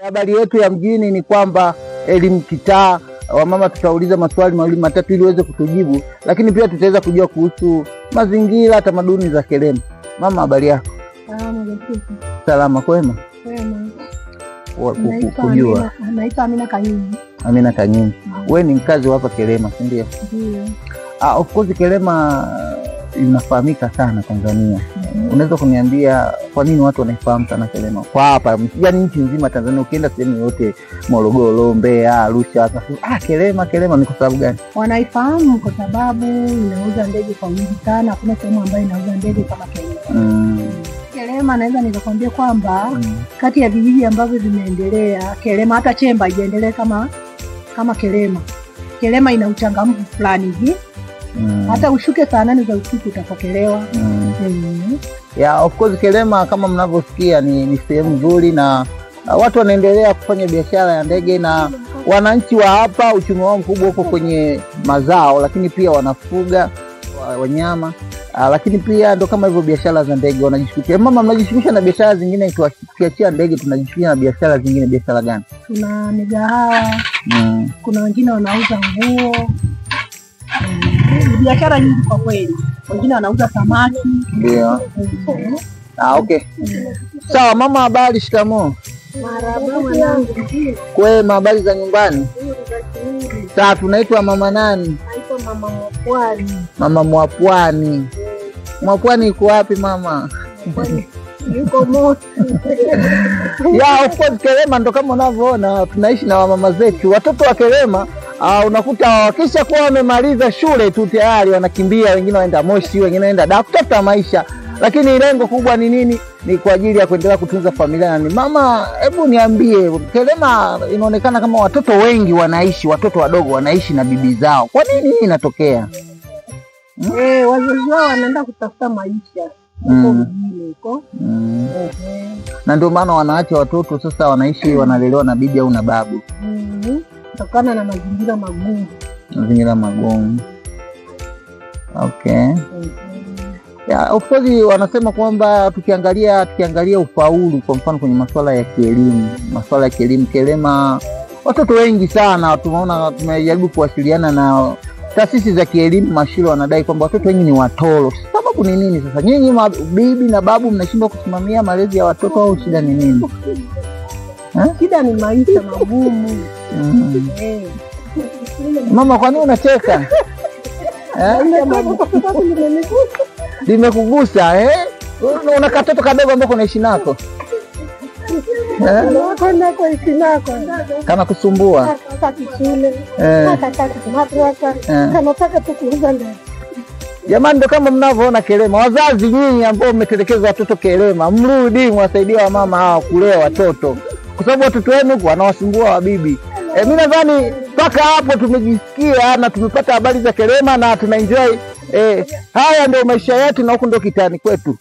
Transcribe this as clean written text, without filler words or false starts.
Habari yetu ya mjini ni kwamba elimu kitaa, wamama tutauliza maswali mawili matatu ili uweze kutujibu, lakini pia tutaweza kujua kuhusu mazingira, tamaduni za Kelema. Mama, habari yako? Salama. Salama, kwema? Kwema. Kujua. Naitwa Amina Kanyinyi. Amina Kanyinyi. Wewe ni mkazi wa hapa Kelema, si ndio? Ndio. Of course Kelema inafahamika sana Tanzania. Unaweza kuniambia kwa nini watu wanaifahamu sana Kelema? Kwa hapa, yaani nchi nzima Tanzania, ukienda sehemu yote, Morogoro, Mbeya, Arusha, Kelema, Kelema ni kwa sababu gani? Wanaifahamu kwa sababu inauza ndege kwa wingi sana. Hakuna sehemu ambayo inauza ndege kama Kelema. Kelema naweza nikakwambia kwamba kati ya vijiji ambavyo vimeendelea, Kelema hata Chemba haijaendelea kama Kelema. Kelema ina uchangamfu fulani hivi. Hata ushuke saa 8 za usiku utapokelewa. Yeah, of course Kelema kama mnavyosikia ni sehemu nzuri na watu wanaendelea kufanya biashara ya ndege, na wananchi wa hapa uchumi wao mkubwa uko kwenye mazao, lakini pia wanafuga wanyama, lakini pia ndo kama hivyo biashara za ndege wanajishughulisha. Mama, mnajishughulisha na biashara zingine tukiachia ndege, tunajishughulisha na biashara zingine, biashara gani? Tuna migahawa. Kuna wengine wanauza nguo. Biashara nyingi kwa kweli. Wengine wanauza samaki. Ndio. Okay. Sawa mama, habari? Shikamoo. Marhaba mwanangu. Kwema, habari za nyumbani? Safi. Unaitwa mama nani? Naitwa mama Mwapwani. Mama Mwapwani. Mwapwani iko wapi mama? Yuko Moshi. Yeah, of course Kelema ndo kama unavyoona tunaishi na wamama zetu. Watoto wa Kelema unakuta wakisha kuwa wamemaliza shule tu tayari wanakimbia, wengine waenda Moshi, wengine waenda Dar kutafuta maisha. Lakini lengo kubwa ni nini? Ni kwa ajili ya kuendelea kutunza familia. Na mama, hebu niambie, Kelema inaonekana kama watoto wengi wanaishi, watoto wadogo wanaishi na bibi zao. Kwa nini hii inatokea? Wazazi wao wanaenda kutafuta maisha huko mjini huko. Na ndio maana wanaacha watoto sasa wanaishi, wanalelewa na bibi au na babu. Kutokana na mazingira magumu. Mazingira magumu. Okay. Yeah, of course wanasema kwamba tukiangalia ufaulu kwa mfano kwenye masuala ya kielimu, masuala ya kielimu Kelema watoto wengi sana tumeona, tumejaribu kuwasiliana na taasisi za kielimu, mashule, wanadai kwamba watoto wengi ni watoro. Sababu ni nini sasa? Nyinyi bibi na babu mnashindwa kusimamia malezi ya watoto au shida ni nini? Shida ni maisha magumu. Mama, kwa nini unacheka? Limekugusa eh? Una katoto kadogo ambako unaishi nako? Kana kusumbua. Jamani, ndo kama mnavyoona Kelema. Wazazi nyinyi ambao mmetelekeza watoto Kelema, mrudi mwasaidie wamama hawa kulea watoto, kwa sababu watoto wenu wanawasumbua wabibi. Mimi nadhani mpaka hapo tumejisikia na tumepata habari za Kelema na tunaenjoy. Haya ndio maisha yetu na huku ndio kitaani kwetu.